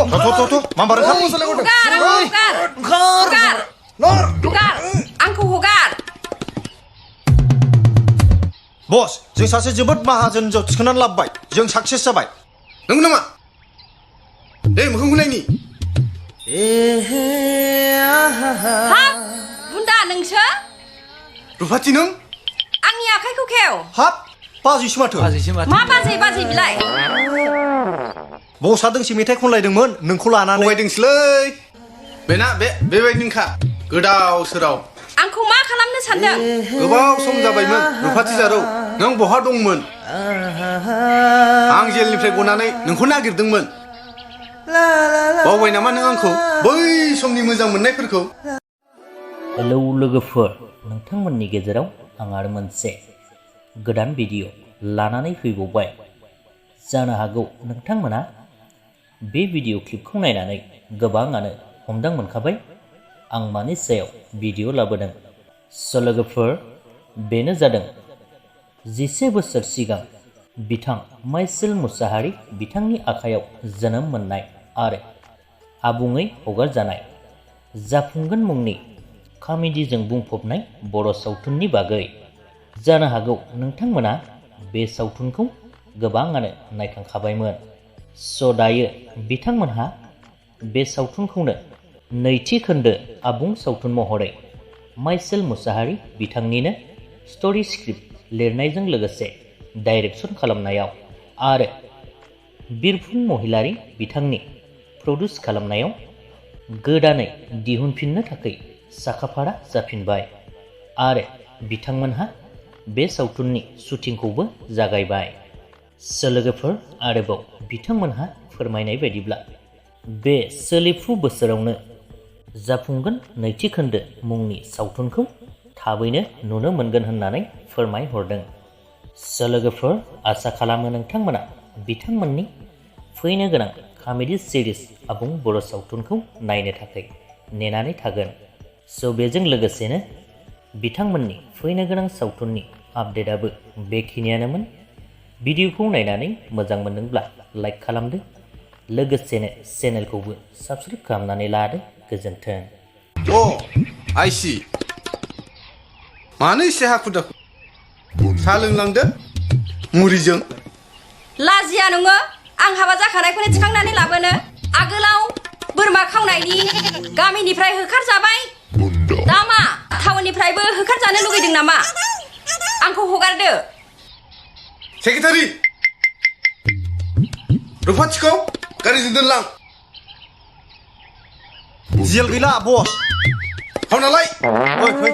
Mambar Hukar, angku hukar. Bos, जों सासे जोबोद माहाजोन जौ थिखोनानै लाबोबाय जों साक्सेस जाबाय नंगौ नामा दे मोखांखौ नायनि हाब बुन्दा नोंसो रुफाथि नों आंनि आखाइखौ खेव हाब बाजैसो माथो मा बाजै बाजै बिलाय बसआ दोंसे मेथाइ खनलायदोंमोन नोंखौ लानानै थगायदोंसोलै बेना बेबायदिनोखा गोदाव सोराव आंखौ मा खालामनो सानदों गोबाव सम जाबायमोन रुफाथि जारौ नों बहा दंमोन आं जेलनिफ्राय गनानै नोंखौ नागिरदोंमोन बावबाय नामा नों आंखौ बै समनि मोजां मोननायफोरखौ हेलौ लोगोफोर नोंथांमोननि गेजेराव आं आरो मोनसे गोदान भिडिअ लानानै फैबावबाय जानो हागौ नोंथांमोना बे भिडिअ क्लिपखौ नायनानै गोबाङानो हमदां मोनखाबाय आं मानि सायाव भिडिअ लाबोदों स' लोगोफोर बेनो जादों 11 बोसोर सिगां बिथां माइचेल मुसाहारि बिथांनि आखायाव जोनोम मोननाय आरो आबुङै हगारजानाय जाफुंगोन मुंनि कमेडिजों बुंफबनाय बर' सावथुननि बागै जानो हागौ नोंथांमोना बे सावथुनखौ गोबाङानो नायखांखाबायमोन स' दायो बिथांमोनहा बे सावथुनखौनो नैथि खोन्दो आबुं सावथुन महरै माइचेल मुसाहारि बिथांनिनो स्ट'री स्क्रिप्ट लिरनायजों लोगोसे डाइरेक्सन खालामनायाव आरो बिरफुं महिलारी बिथांनि प्रडिउस खालामनायाव गोदानै दिहुनफिननो थाखाय साखाफारा जाफिनबाय आरो बिथांमोनहा बे सावथुननि शुटिंखौबो जागायबाय स' लोगोफोर आरोबाव बिथांमोनहा फोरमायनाय बायदिब्ला बे सोलिफु बोसोरावनो जाफुंगोन नैथि खोन्दो मुंनि सावथुनखौ थाबैनो नुनो मोनगोन होननानै फोरमायहरदों स' लोगोफोर आसा खालामो नोंथांमोना बिथांमोननि फैनो गोनां कमेडि सिरिज आबुं बर' सावथुनखौ नायनो थाखाय नेनानै थागोन स' बेजों लोगोसेनो बिथांमोननि फैनो गोनां सावथुननि आपडेटआबो बेखिनियानोमोन भिडिअखौ नायनानै मोजां मोनदोंब्ला लाइक खालामदो लोगोसेनो चेनेलखौबो साबस्क्राइब खालामनानै लादो गोजोन्थों आइसि मानो एसे हाखु दाखु साहा लोंलांदो मुरिजों लाजिया नङो आं हाबा जाखानायखौनो थिखांनानै लाबोनो आगोलाव बोरमा खावनायनि गामिनिफ्राय होखारजाबाय दा मा टाउननिफ्रायबो होखारजानो लुगैदों नामा आंखौ हगारदो सेक्रेटारि रुफाथिखौ गारिजों दोनलां जेल गैला बस हावनालाय फै